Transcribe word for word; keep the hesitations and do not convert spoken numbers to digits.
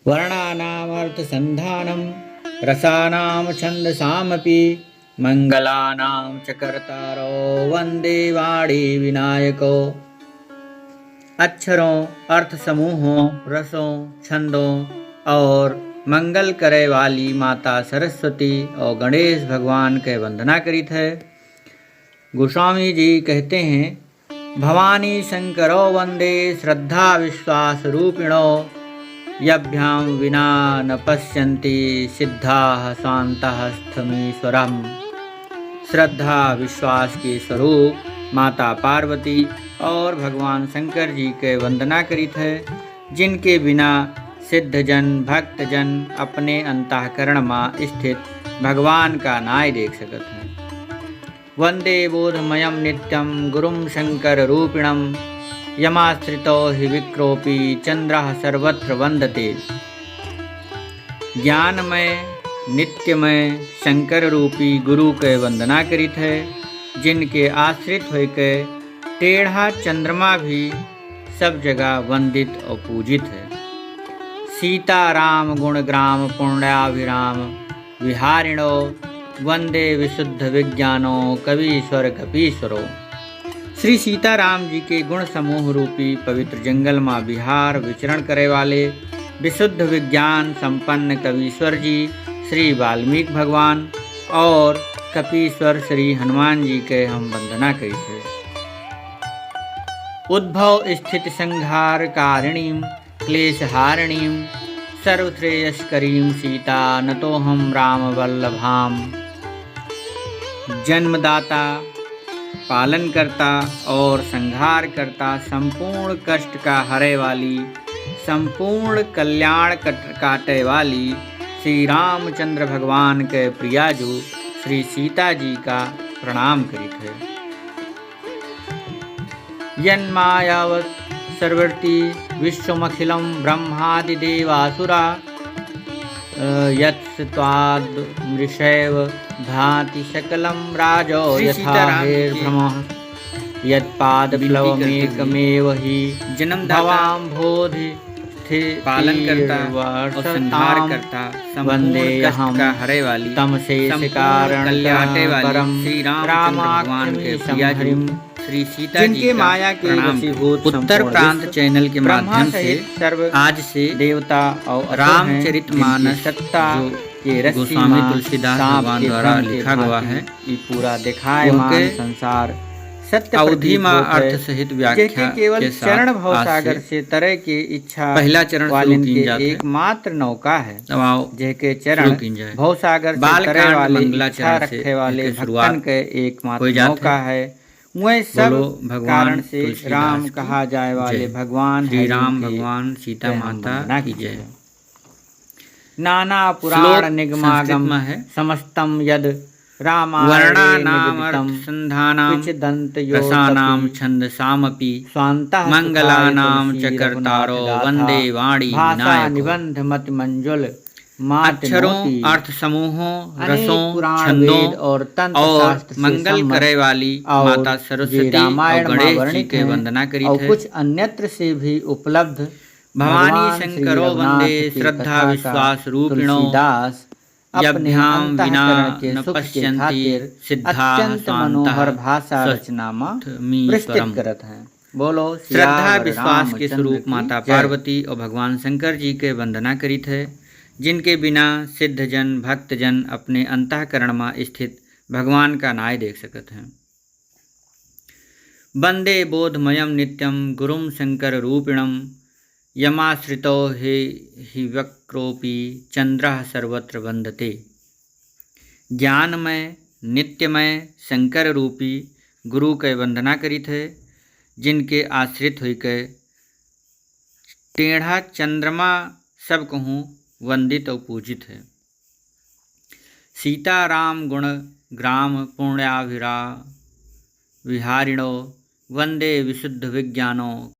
वर्णानामर्थसन्धानं रसानां छन्दसामपि मङ्गलानां च कर्तारौ वन्दे वाणी विनायकौ। अक्षरों, अर्थ समूहों, रसों, छंदों और मंगल करे वाली माता सरस्वती और गणेश भगवान के वंदना करित है। गोस्वामी जी कहते हैं, भवानी शंकरौ वंदे श्रद्धा विश्वास रूपिणौ, यभ्यां विना न पश्यन्ति सिद्धाः शान्तः स्थमीश्वरम्। श्रद्धा विश्वास के स्वरूप माता पार्वती और भगवान शंकर जी के वंदना करित है, जिनके बिना सिद्धजन भक्तजन अपने अंतःकरण मा स्थित भगवान का नाय देख सकत हैं। वन्दे बोधमयं नित्यं गुरुं शंकररूपिणम्। यमाश्रितो हि विक्रोपी चन्द्रः सर्वत्र वन्दते। ज्ञानमय, नित्यमय, शंकर रूपी गुरु के वंदना करित है, जिनके आश्रित होइके टेढ़ा चंद्रमा भी सब जगह वंदित और पूजित है। सीता राम गुण ग्राम पुण्याभिराम विहारिणो वंदे विशुद्ध विज्ञानो कवीश्वर कपीश्वरो। श्री सीताराम जी के गुण समूह रूपी पवित्र जंगल मा विहार विचरण करे वाले विशुद्ध विज्ञान संपन्न कवीश्वर जी श्री वाल्मीकि भगवान और कपीश्वर श्री हनुमान जी के हम वंदना करित है। उद्भव स्थिति संहार कारिणीं क्लेशहारिणीं सर्वश्रेयस्करीं सीता नतोहम राम वल्लभाम। जन्मदाता, पालनकर्ता और संहारकर्ता, संपूर्ण कष्ट का हरे वाली, संपूर्ण कल्याण कट-, काटे वाली श्री रामचंद्र भगवान के प्रियाजू श्री सीता जी का प्रणाम करित है। यन्मायावत् सर्वर्ति विश्वमखिलं ब्रह्मादिदेवासुरा, अ, यत्स्त्वादृशैव भाति सकलं राजो श्री सीताराम जी के यथाहेर्भ्रमः। यत्पादप्लवमेकमेव हि जन्मदाता, भवाम्भोधि पालन करता और संहार करता, संपूर्ण कष्ट का हरे वाली, तमशेष संपूर्ण कारण कल्याण वाली परम श्री रामचंद्र भगवान के प्रिया जी, श्री सीता जी जिनके का माया के प्रणाम। वशीभूत उत्तर संपूर्ण प्रांत विश्व, चैनल के ब्रह्मा माध्यम से सहित सर्व आज से देवता और असुर हैं, रामचरित जिनकी मानस सत्ता जो के रस्सी गोस्वामी मा तुलसीदास सांप भगवान के द्वारा फन के लिखा गवा भांति है। ई पूरा देखायमान उनके संसार सत्य अवधि प्रतीत मा होत है, अर्थ सहित व्याख्या जेके केवल के साथ चरण आज भवसागर से से तरे के इच्छा पहला चरण शुरू वालिन कीन के जात है। एकमात्र नौका है। अब आओ जेके चरण शुरू कीन जाए। भवसागर से बाल तरे कांड वाले मंगलाचरण इच्छा से रखे वाले एके शुरुआत भक्तन के एकमात्र होई जात नौका है। है। वह सब बोलो भगवान कारण से तुलसीदास राम की कहा जाए वाले जय। भगवान श्री हरि राम के भगवान सीता जय हम माता वंदना की कीजिए। जय। नाना पुराण श्लोक निगमागम संस्कृत में है। समस्तम यद रामायणे वर्णानाम निगदितम अर्थ संधानाम किच दंत यो रसानाम तपि छंदसामपि स्वांतः मंगलानाम सुखाय च तुलसी कर्तारो रघुनाथ गाथा वंदे वाणी भाषा विनायको। निबंध मति मंजुल मात अक्षरों, मोती, अर्थ समूहों, अनेक रसों, पुराण, छंदों वेद और तंत्र और शास्त्र से मंगल संबद्ध करे वाली और माता सरस्वती जे रामायण और मा गणेश जी वर्णित के हैं वंदना करित और है। कुछ अन्यत्र से भी उपलब्ध भवानी भगवान श्री शंकरो रघुनाथ वंदे की श्रद्धा कथा का विश्वास रूपिणो तुलसीदास अपने यभ्याम विना अंतःकरण के न सुख के पश्यन्ति खातिर सिद्धाः अत्यंत शांतः मनोहर भाषा रचना मा सत्समीश्वरम्। प्रस्तुत करत हैं। बोलो श्रद्धा सियावर विश्वास के रामचंद्र स्वरूप की माता जय। पार्वती और भगवान शंकर जी के वंदना करित है, जिनके बिना सिद्धजन भक्तजन अपने अंतःकरण मा स्थित भगवान का नाय देख सकत हैं। वंदे बोधमयं नित्यं गुरुं शंकर रूपिणम्। यमाश्रितो हि, हि वक्रोऽपि चन्द्रः सर्वत्र वन्दते। ज्ञानमय, नित्यमय, शंकर रूपी गुरु के वंदना करित है, जिनके आश्रित होइके टेढ़ा चंद्रमा सब कहूँ वंदित और पूजित है। सीताराम गुण ग्राम पुण्याभिरा विहारिणो वंदे विशुद्ध विज्ञानो